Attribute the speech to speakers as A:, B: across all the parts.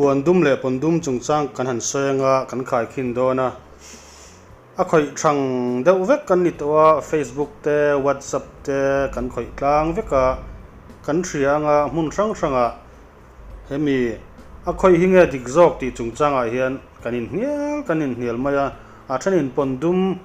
A: Puan dum leh pawn dum chungchang kan han sawi anga kan khaikhin dawn a. A khawih thang deuh vek kan ni tawh a, Facebook te, WhatsApp te kan khawih tlang vek a, kan hria anga hmun hrang hrangah hemi a khawih hi nge dik zawk tih chungchangah hian kan inhnial kan inhnial mai a, a thenin pawn dum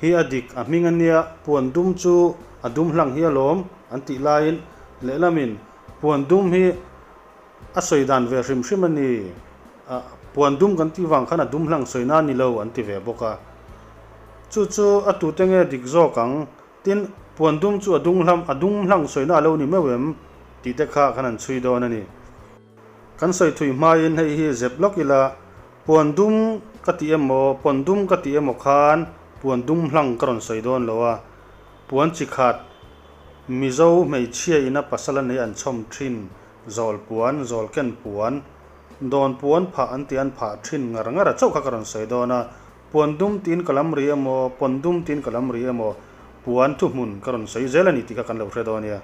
A: hi a dik a hming a nia, puan dum chu a dum hlang hi alawm an tih laiin lehlamin puan dum hi A sawi dan ve hrim hrim a ni. A puan dum kan tih vang khan a dum hlang sawi na ni lo an ti ve bawk a. Chu chu a tute nge dik zawk ang? Tin, puan dum chu a dung hlam a dum hlang sawi na a lo ni meuh em? Tih te kha kan han chhui dawn a ni. Kan sawi thui hmain hei hi zep lawk ila, puan dum ka tih emaw, pawn dum ka tih emaw khan puan dum hlang ka rawn sawi dawn lo a. Puan chi khat Mizo hmeichhia ina pasal a nei an chhawm thin. Zawl puan, zawl ken puan, dawn puan phah an tih an phah thin ngar ngar a chauh kha ka rawn sawi dawn a, puan dum tiin ka lam ri emaw, pawn dum tiin ka lam ri emaw, puan thuhmun ka rawn sawi zel a ni tih kha kan lo hre dawn nia.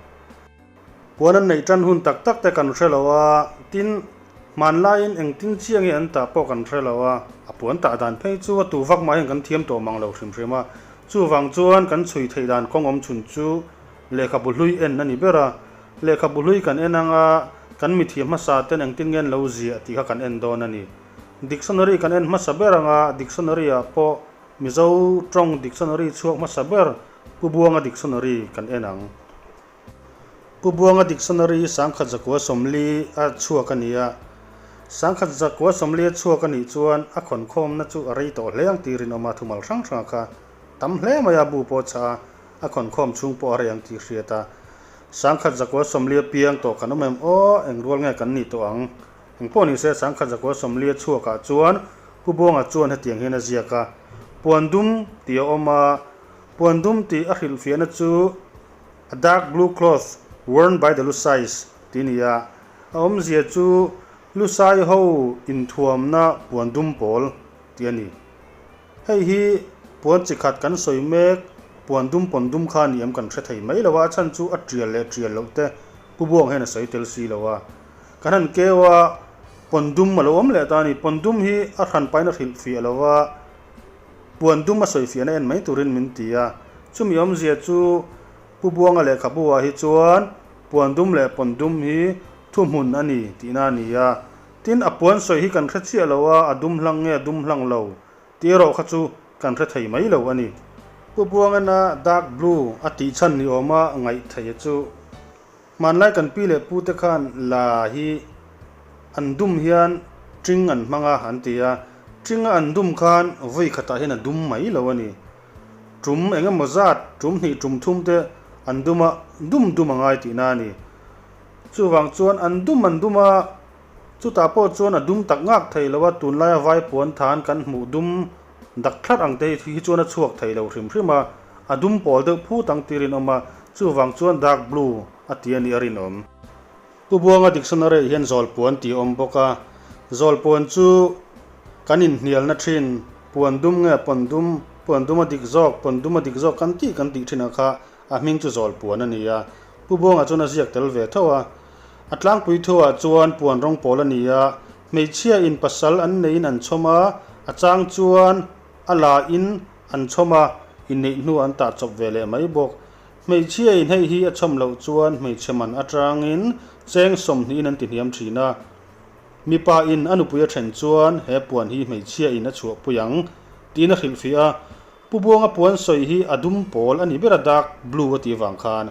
A: Puan an neih tan hun tak tak te kan hre lo a, tin, hmanlaiin engtin chiah nge an tah pawh kan hre lo a, a puan tah dan phei chu a tu vak mah hian kan thiam tawh mang lo hrim hrim a, chuvang chuan kan chhui theih dan kawng awm chhun chu Lehkhabu hlui en a ni ber a, lehkhabu hlui kan en anga kan mithiam hmasa ten engtin nge an lo ziah tih kha kan en dawn a ni. Dictionary kan en hmasa ber anga dictionary ah pawh Mizo tawng dictionary chhuak hmasa ber Pu Buanga dictionary kan en ang. Pu Buanga dictionary hi 1940 a chhuak a ni a, 1940 a chhuak a nih chuan a khawnkhawmna chu a rei tawh hle ang tih rinawm a thumal hrang hrang kha tam hle mai a bu pawh chah a, A khawnkhawm chhung pawh a rei ang tih hriat a, 1940 piang tawh kan awm em aw, eng rual nge kan nih tawh ang? Eng pawh ni se 1940 chhuakah chuan Pu Buanga chuan hetiang hian a ziak a, Puan dum tih a awm a, puan dum tih a hrilhfiahna chu a dark blue cloth worn by the Lusais tih a ni a, a awmzia chu Lusai ho inthuamna puan dum pawl tih a ni. Hei hi puan chi khat kan sawi mek, puan dum pawn dum kha ni em kan hre thei mai lo a, a chhan chu a tial leh tial loh te Pu Buang hian a sawi tel si lo a. Kan han keu a, pawn dum a lo awm leh ta a ni. Pawn dum hi a hran pahin a hrilh fiah lo a, puan dum a sawi fiahna en mai turin min ti a. Chumi awmzia chu Pu Buanga lehkhabu ah hi chuan puan dum leh pawn dum hi thuhmun a ni tihna a ni a. Tin, a puan sawi hi kan hre chiah lo a, a dum hlang nge a dum hlang lo tih erawh kha chu kan hre thei mai lo a ni. Pu Buangena dark blue a tih chhan ni awma ngaih theih chu hmanlai kan pi leh pu te khan la hi an dum hian ṭing an hmang a an ti a, ṭinga an dum khan vawi khatah hian a dum mai lo a ni. Ṭum eng emaw zat, ṭum hnih ṭum thum te an dum a, dum dum a ngai tihna a ni. Chuvang chuan an dum an dum a, chutah pawh chuan a dum tak ngak thei lo a, tunlaia vai puan than kan hmuh dum dak thlarh ang te hi chuan a chhuak thei lo hrim hrim a, a dum pawl deuh phut ang tih rinawm a, chuvang chuan dark blue a ti a nih a rinawm. Pu Buanga dictionary hian zawl puan tih a awm bawk a, zawl puan chu kan inhnialna thin, puan dum nge pawn dum, puan dum a dik zawk, pawn dum a dik zawk kan tih kan tih thinah kha a hming chu zawl puan a ni a, Pu Buanga chuan a ziak tel ve tho a. A tlangpui thuah chuan puan rawng pawl a ni a, hmeichhia in pasal an neiin an chhawm a, a chang chuan a la in an chhawm a, inneih hnu an tah chawp ve leh mai bawk. Hmeichhia in hei hi a chhawm loh chuan hmeichhe man atangin cheng sawmhnihin an ti hniam thin a. Mipa in a nupui a then chuan he puan hi hmeichhia in a chhuahpui ang tiin a hrilhfiah a. Pu Buanga puan sawi hi a dum pawl a ni ber a dark blue a tih vang khan.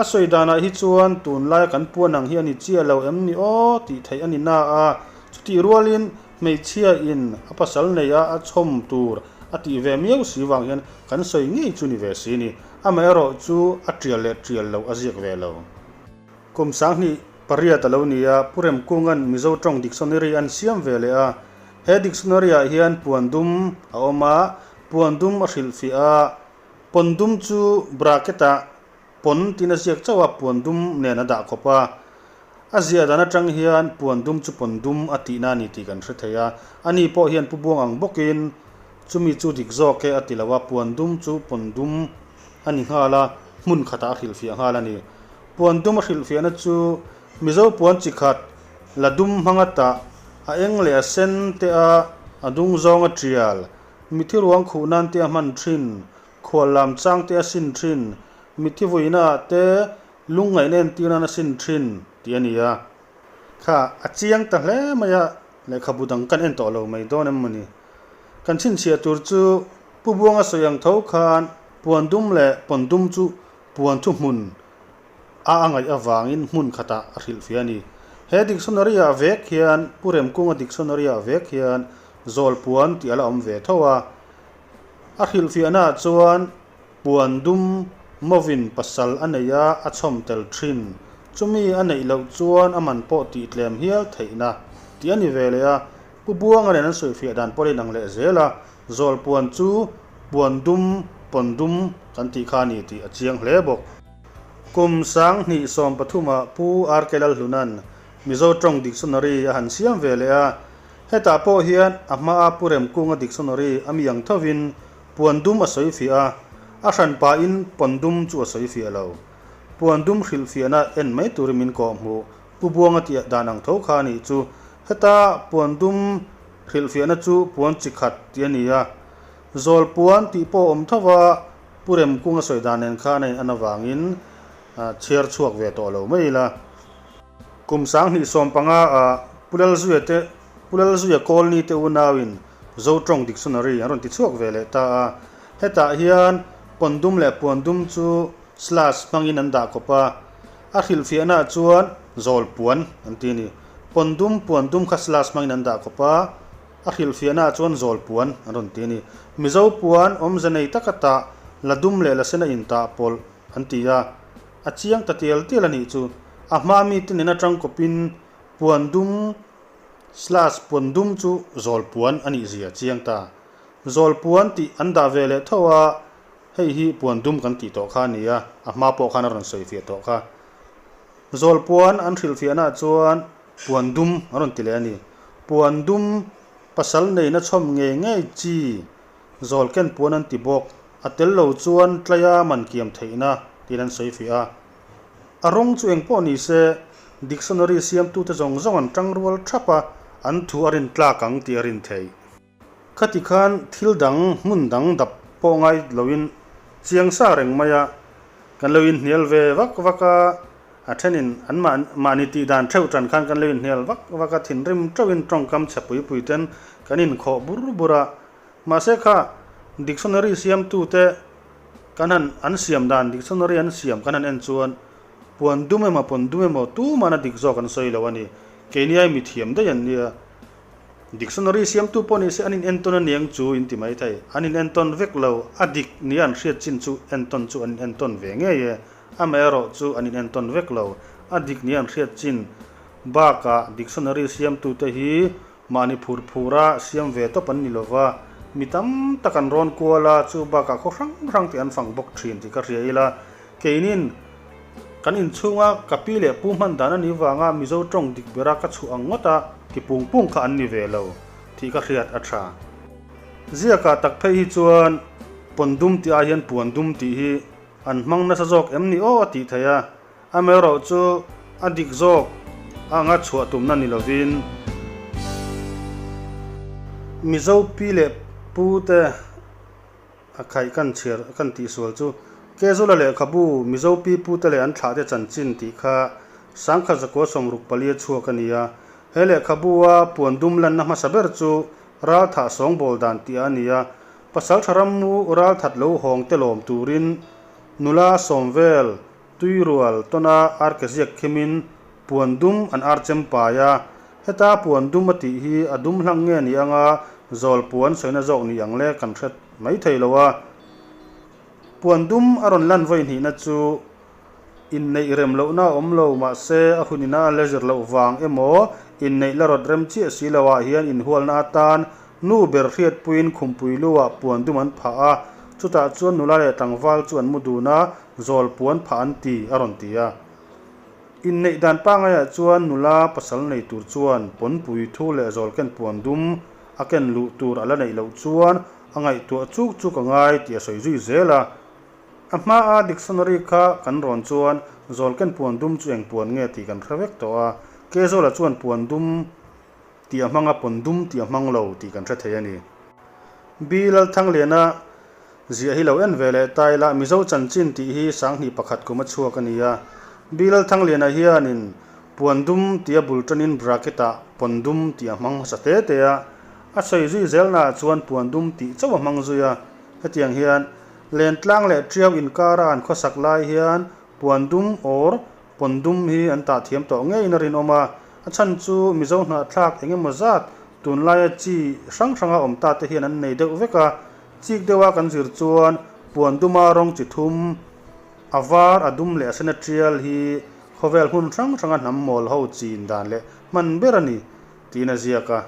A: A sawi danah hi chuan tunlaia kan puan ang hi a ni chiah lo em ni aw tih theih a ni na a, chutih rualin hmeichhia in a pasal nei a a chhawm tur a tih ve miau si vang hian kan sawi ngei chu ni ve si ni. Amaherawh chu a tial leh tial loh a ziak ve lo. Kum 2008 a lo ni a, Pu Remkunga'n Mizo tawng dictionary an siam ve leh a. He dictionary ah hian puan dum a awm a, puan dum a hrilhfiah a, pawn dum chu bracket ah pawn tiin a ziak chauh a, puan dum nen a dah khawp a. A ziah dan atang hian puan dum chu pawn dum a tihna a ni tih kan hre thei a. Ani pawh hian Pu Buang ang bawkin chumi chu dik zawk e a ti lo a, puan dum chu pawn dum a ni nghal a, hmun khatah a hrilhfiah nghal a ni. Puan dum a hrilhfiahna chu Mizo puan chi khat, la dum hmanga tah, A eng leh a sen te a, a dung zawnga tial, mithi ruang khuh nan te a hman thin, khual lam chang te a sin thin, mithi vuina ah te lungngaihna entir nan a sin thin tih a ni a. Kha a chiang ta hle mai a, lehkhabu dang kan en tawh lo mai dawn em mawni? Kan chhinchhiah tur chu Pu Buanga sawi ang tho khan puan dum leh pawn dum chu puan thu hmun a a ngaih avangin hmun khatah a hrilhfiah a ni. He dictionary ah vek hian Pu Remkunga dictionary ah vek hian zawl puan tih a la awm ve tho a. A hrilhfiahna ah chuan puan dum mawin pasal a nei a, a chhawm tel thin. Chumi a neih loh chuan a man pawh tih tlem hial theihna tih a ni ve leh a. Pu Buanga nen an sawifiah dan pawh a inang leh zel a, zawl puan chu puan dum, pawn dum kan tih kha a ni tih a chiang hle bawk. Kum 2013 ah Pu RK Lalhluna'n Mizo tawng dictionary a han siam ve leh a, hetah pawh hian a hmaa Pu Remkunga dictionary a mi ang thovin puan dum a sawi fiah a, a hran pahin pawn dum chu a sawi fiah lo. Puan dum hrilhfiahna en mai turin min kawhhmuh Pu Buanga tih dan ang tho kha a nih chu. Heta puan dum hrilhfiahna chu puan chi khat tih a ni a, zawl puan tih pawh a awm tho va, Pu Remkunga sawi dan nen khan a in an avangin chhiar chhuak ve tawh lo mai ila. Kum 2015 ah Pu Lalzuia te Pu Lalzuia Kawlni te unauin Zotawng Dictionary an rawn ti chhuak ve leh ta a. Hetah hian pawn dum leh puan dum chu slash hmangin an dah kawp a. A hrilhfiahnaah chuan zawl puan an ti a ni. Pawn dum puan dum kha slash hmangin an dah kawp a. A hrilhfiahnaah chuan zawl puan an rawn ti a ni. Mizo puan awmze nei taka tah, la dum leh la sen a intah pawlh an ti a. A chiang ta tial tial a nih chu. A hma mite nen atang kawpin puan dum slash puan dum chu zawl puan a nih zia chiang ta. Zawl puan tih an dah ve leh tho a, hei hi puan dum kan tih tawh kha a ni a, a hma pawh khan a rawn sawifiah tawh kha. Zawl puan an hrilhfiahnaah chuan puan dum a rawn ti leh a ni. Puan dum pasal neina chhawm ngei ngei chi zawl ken puan an ti bawk. A tel lo chuan tlaia man kiam theihna tiin an sawi fiah a. A rawng chu eng pawh ni se, dictionary siamtute zawng zawng an tangrual thap a, an thu a rin tlak ang tih a rin theih. Khati khan thil dang hmun dang dap pawh ngai loin chiang sa reng mai a, kan lo inhnial ve vak vak a, a thenin an mahni tih dan theuh tan khan kan lo inhnial vak vak a, thinrim teuhin tawngkam chhe pui pui ten kan inkhawh bur bur a. Mahse kha dictionary siamtute kan han an siam dan dictionary an siam kan han en chuan puan dum emaw pawn dum emaw tumahna dik zawk an sawi lo a ni. Keini ai mithiam daih an nia. Dictionary siamtu pawh ni se an inentawn a niang chu in ti mai thei. An inentawn vek lo, a dik nia an hriat chin chu entawn chu an inentawn ve ngei e. Amaherawh chu an inentawn vek lo, a dik nia an hriat chin bakah dictionary siamtute hi mahni phur phura siam ve tawp an ni lova, mi tam tak an rawn kual a, chu bakah khaw hrang hrang tih an fang bawk thin tih ka hria ila. Keinin kan inchhunga ka pi leh pu hman dan a nih vanga Mizo tawng dik bera ka chhuah ang ngawt a ti pung pung kha an ni ve lo tih ka hriat a tha. Ziakah tak phei hi chuan pawn dum tih ai hian puan dum tih hi an hmang nasa zawk em ni aw a tih theih a, amaherawh chu a dik zawk anga chhuah tumna ni lovin Mizo pi leh pu te A khaih kan chhiar kan tihsual chu Kezula lehkhabu Mizo pi pute leh an thlahte chanchin tih kha 1964 a chhuak a ni a. He lehkhabu a puan dum lanna hmasa ber chu Ralthah sawngbawl dan tih a ni a. Pasaltha rammu ralthat lo hawng te lawm turin nula sawm vel tuirual tawna arke ziak khimin puan dum an ar chem pai a. Heta puan dum a tih hi a dum hlang nge ni anga zawl puan sawina zawk ni ang le kan hre mai thei lo a. Puan dum a rawn lan vawi hnihna chu inneih rem lohna a awm lo mahse a hun ina a la zir loh vang emaw inneih la rawt rem chiah si lo ah hian inhualna atan nu ber hriatpuiin khumpui lu ah puan dum an phah a, chutah chuan nula leh tlangval chu an mu dun a, zawl puan phah an ti a rawn ti a. Inneih dan pangaiah chuan nula pasal nei tur chuan pawnpui thu leh zawl ken puan dum a ken luh tur a la neih loh chuan a ngaihtuah chuk chuk a ngai tih a sawi zui zel a. A hmaa dictionary kha kan rawn chuan zawl ken puan dum chu eng puan nge tih kan hre vek tawh a. Kezawla chuan puan dum. tih a hmang a, pawn dum tih a hmang lo tih kan hre thei a ni. B. Lalthangliana ziah hi lo en ve leh ta ila, Mizo chanchin tih hi 1001 kum a chhuak a ni a. B. Lalthangliana hianin puan dum tih a bul tanin bracket ah pawn dum tih a hmang hmasa te te a, a sawi zui zelnaah chuan puan dum tih chauh a hmang zui a. Hetiang hian Lentlang leh Tiau inkara an khawsak lai hian puan dum or pawn dum hi an tah thiam tawh ngeiin a rinawm a, a chhan chu Mizo hnahthlak eng emaw zat tunlaia chi hrang hranga awm ta te hian an nei deuh vek a, chik deuha kan zir chuan puan duma rawng chi thum, a var, a dum leh a sena tial hi khawvel hmun hrang hranga hnam mawl ho chin dan leh hman ber a ni tiin a ziak a,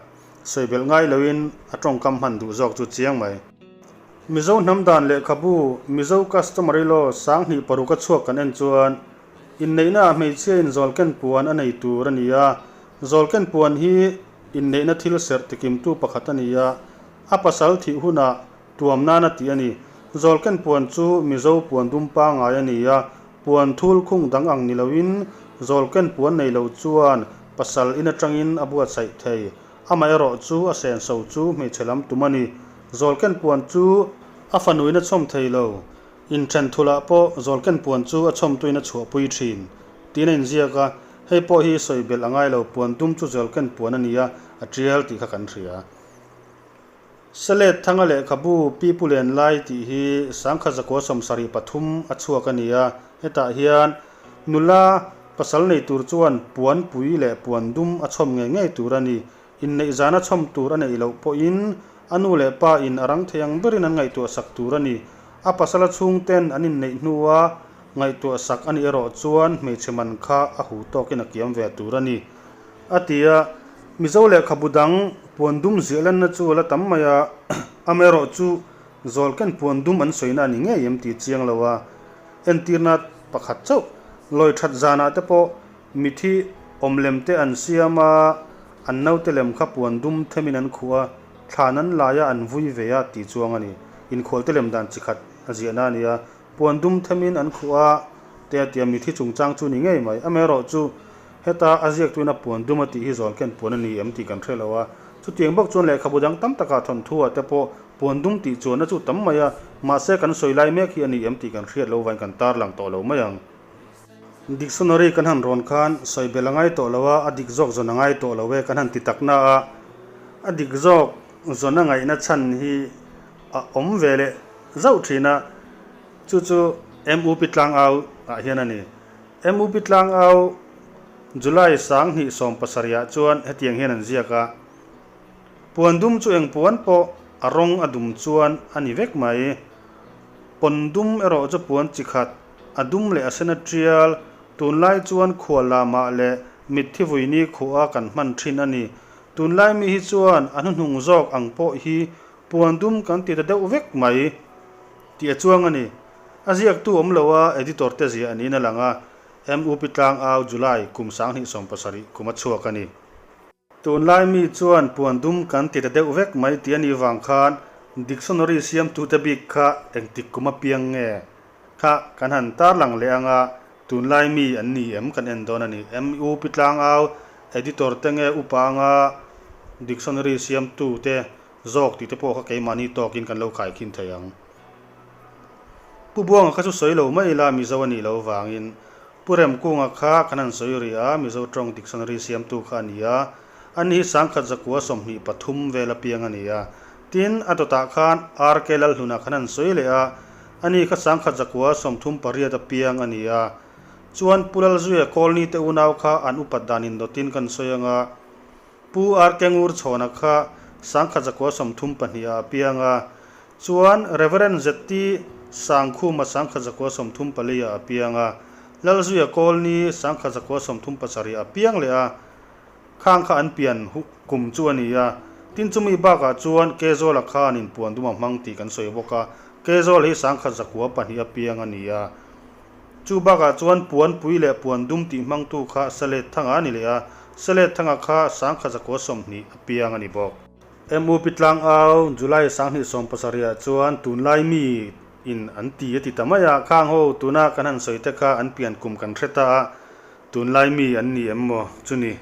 A: sawi belh ngai loin a tawngkam hman duh zawk chu chiang mai. Mizo hnam dan lehkhabu Mizo Customary Law 2006 a chhuak kan en chuan inneihnaah hmeichhia in zawlken puan a nei tur a ni a. Zawlken puan hi inneihna thil serh tikimtu pakhat a ni a, a pasal thih hunah tuam nan a tih a ni. Zawlken puan chu Mizo puan dum pangngai a ni a, puan thul khung dang ang ni loin zawlken puan nei lo chuan pasal in atangin a buatsaih thei. Amaherawh chu a senso chu hmeichhe lam tum a ni. Zawlken puan chu a fanuin a chhawm thei lo. Inthen thulah pawh zawlken puan chu a chhawmtuin a chhuahpui thin tiin a inziak a, hei pawh hi sawi belh a ngai lo, puan dum chu zawlken puan a ni a, a tial tih kha kan hria. Selet Thanga lehkhabu Pi Pu Len Lai tih hi 1973 a chhuak a ni a, hetah hian nula pasal nei tur chuan puan pui leh puan dum a chhawm ngei ngei tur a ni. Inneih zana chhawm tur a neih loh pawhin a nu leh pa in a rang thei ang berin an ngaihtuah sak tur a ni. A pasala chhungten an inneih hnua ngaihtuah sak a nih erawh chuan hmeichhe man kha a hu tawkin a kiam ve tur a ni. A ti a, Mizo lehkhabu dang puan dum ziah lanna chu a la tam mai a, amaherawh chu zawlken puan dum an sawina a ni ngei em tih chiang lo a, entirna pakhat chauh lawi that zanah te pawh mithi awm lem te an siam a, an naute lem kha puan dum themin an khuh a, thlan an lai a an vui ve a tih chuang a ni. Inkhual te lem dan chi khat a ziahna a ni a, Puan dum themin an khuh a, te a tia mithi chungchang chu ni ngei mai. Amaherawh chu heta a ziaktuin a puan dum a tih hi zawl khen puan a ni em tih kan hre lo a. Chutiang bawk chuan lehkhabu dang tam takah thawnthu ah te pawh puan dum tih chuanna chu tam mai a, mahse kan sawi lai mek hi a ni em tih kan hriat lo vain kan tarlang tawh lo mai ang. Dictionary kan han rawn khan sawi belh a ngai tawh lo a, a dik zawk zawn a ngai tawh lo e kan han ti tak na a, a dik zawk zawn a ngaihna chhan hi a awm ve leh zauh thin a, chu chu MUP Tlangau ah hian a ni. MUP Tlangau July 2017 ah chuan hetiang hian an ziak a, Puan dum chu eng puan pawh a rawng a dum chuan a ni vek mai. Pawn dum erawh chu puan chi khat, a dum leh a sen a tial, tunlai chuan khual lamah leh mitthi vuini khuh a kan hman thin a ni. Tunlai mi hi chuan a hnuhnung zawk ang pawh hi Puan dum kan ti ta deuh vek mai tih a chuang a ni. A ziaktu awm lo a, editor te ziah a niin a lang a, MUP Tlangau July kum 2017 kum a chhuak a ni. Tunlai mi chuan puan dum kan ti ta deuh vek mai tih a nih vang khan dictionary siamtute bik kha engtik kum apiang nge kha kan han tarlang leh anga tunlai mi an ni em kan en dawn a ni. MUP Tlangau editor te nge upa anga dictionary siamtute Zawk tih te pawh kha keimahni tawkin kan lo khaikhin thei ang. Pu Buanga kha chu sawi lo mai ila Mizo a nih loh vangin Pu Remkunga kha kan han sawi rih a, Mizo tawng dictionary siamtu kha a ni a, ani hi 1123 vel apiang a ni a. Tin, a dawtah khan RK Lalhluna khan han sawi leh a, ani kha 1138 apiang a ni a. Chuan Pu Lalzuia Kawlni te unau kha an upat dan indawtin kan sawi anga, Pu RK Ngurchhawna kha 1132 ah a piang a, chuan Rev. ZT Sangkhuma 1134 ah a piang a, Lalzuia Kawlni 1137 ah a piang leh a, khang kha an pian kum chu a ni a. Tin chumi bakah chuan Kezawla khan inpuan dum a hmang tih kan sawi bawk a, Kezawla hi 1102 a piang a ni a. Chu bakah chuan puan pui leh puan dum tih hmangtu kha Salet Thanga a ni leh a, Salet Thanga kha 1120 a piang a ni bawk. MUP Tlangau, July 2017 ah chuan tunlai mi in an ti a ti ta mai a, khang ho tuna kan han sawi te kha an pian kum kan hre ta a, tunlai mi an ni em maw chu ni.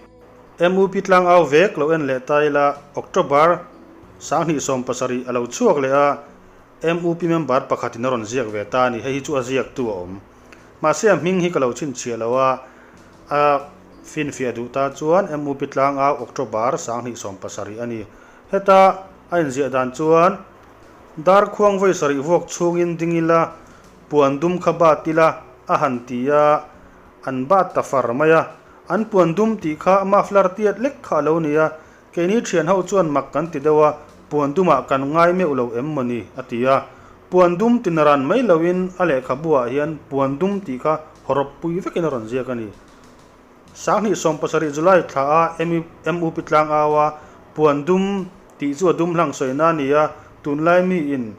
A: MUP tlangau vek lo en leh ta ila, October 2017 a lo chhuak leh a, MUP member pakhatin a rawn ziak ve ta a ni, hei hi chu a ziaktu a awm. Mahse a hming hi ka lo chhinchhiah lo a, a finfiah duh ta chuan MUP tlangau October 2017 a ni. Heta a inziah dan chuan Darkhuang vawi sarih vuak chhungin ding ila, puan dum kha bat ila a han ti a, an bat ta far mai a. An puan dum tih kha muffler tiat lek kha a lo ni a, keini thian ho chuan mak kan ti deuh a, puan dumah kan ngai meuh lo em maw ni? a ti a. Puan dum ti naran mai loin a lehkhabuah hian puan dum tih kha hawrawp pui vekin a rawn ziak a ni. 2017 July thla a MUP tlangau a puan dum tih chu a dum hlang sawina a ni a, tunlai miin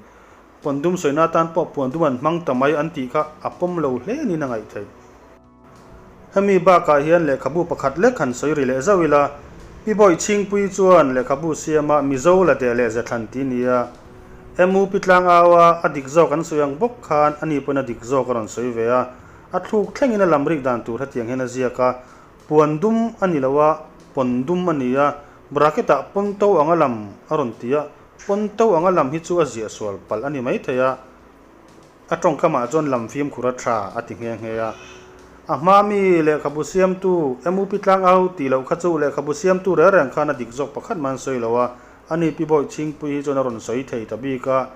A: puan dum sawina atan pawh puan dum an hmang ta mai an tih kha a pawm lo hle niin a ngaih theih. Hemi bakah hian lehkhabu pakhat lek han sawi ri leh zauh ila, Pi Bawi Chhingpui chuan lehkhabu siama Mizo la deh leh Zethlan tih ni a, MUP tlangau a a dik zawk an sawi ang bawk khan ani pawn a dik zawk a rawn sawi ve a, A thluk thlengin a lam rik dan tur hetiang hian a ziak a, puan dum a ni lo a, pawn dum a ni a, bracket-ah pawn to anga lam a rawn ti a, pawn to anga lam hi chu a ziah sual palh a ni maithei a, a tawngkamah chuan lam fimkhur a tha a ti nghe nghe a. A hma mi lehkhabu siamtu MUP Tlangau tih loh kha chu lehkhabu siamtu reng reng khan a dik zawk pakhat mah an sawi lo a, ani Pi Bawi Chhingpui hi chuan a rawn sawi thei ta bik a,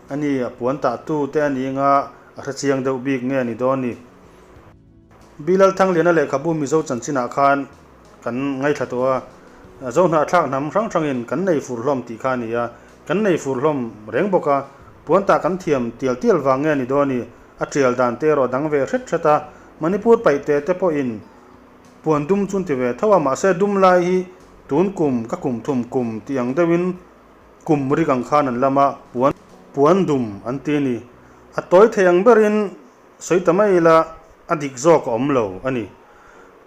A: ani a puan tahtu te a ni anga A hre chiang deuh bik nge ni dawn ni? Bilal Thangliana lehkhabu Mizo chanchinah khan kan ngaithla tawh a, Zohnahthlak hnam hrang hrangin kan nei fur hlawm tih kha a ni a, kan nei fur hlawm reng bawk a, puantah kan thiam tial tial vang nge ni dawn ni? A tial dan te erawh dang ve hret hret a, Manipur paihte te pawhin puan dum chu an ti ve tho a, mahse dum lai hi tun kum ka kum thum kum tih ang deuhin Kum rik ang khan an lam a, puan puan dum an ti a ni. A tawi thei ang berin sawi ta mai ila a dik zawk a awm lo a ni.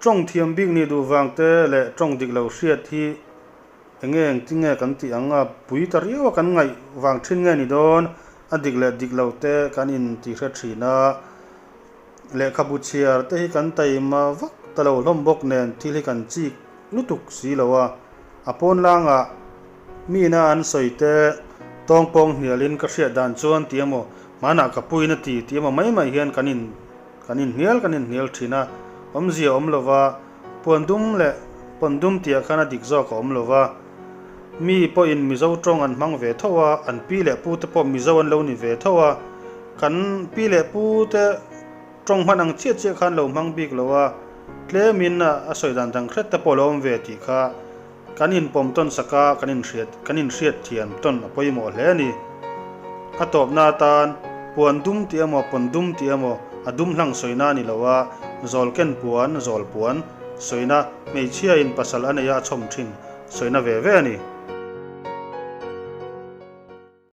A: Tawng thiam bik nih duh vang te leh tawng dik lo hriat hi enge engtin nge kan tih ang a, pui ta riau a kan ngaih vang thin nge ni dawn, a dik leh dik lo te kan in ti hre thin a. Lehkhabu chhiar te hi kan taima vak ta lo hlawm bawk nen thil hi kan chik lutuk si lo a, a pawn langah Mina an sawi te tawngpawng hnialin ka hriat dan chuan ti emaw, hmanah ka puiin a ti ti emaw mai mai hian kan in kan inhnial kan inhnial thin a, awmzia awm lova, puan dum leh pawn dum tihah khan a dik zawk a awm lova. Mi pawhin Mizo tawng an hmang ve tho a, an pi leh pu te pawh Mizo an lo ni ve tho a, kan pi leh pu te tawng hman ang chiah chiah khan lo hmang bik lo a, tlemin a sawi dan dang hret te pawh lo awm ve tih kha Kan inpawm tawn sak a, kan inhriat kan inhriat thiam tawn a pawimawh hle a ni. A tawpna atan puan dum tih emaw pawn dum tih emaw a dum hlang sawina a ni lo a, zawl ken puan, zawl puan, sawina, hmeichhiain pasal a neia a chhawm thin sawina ve ve a ni.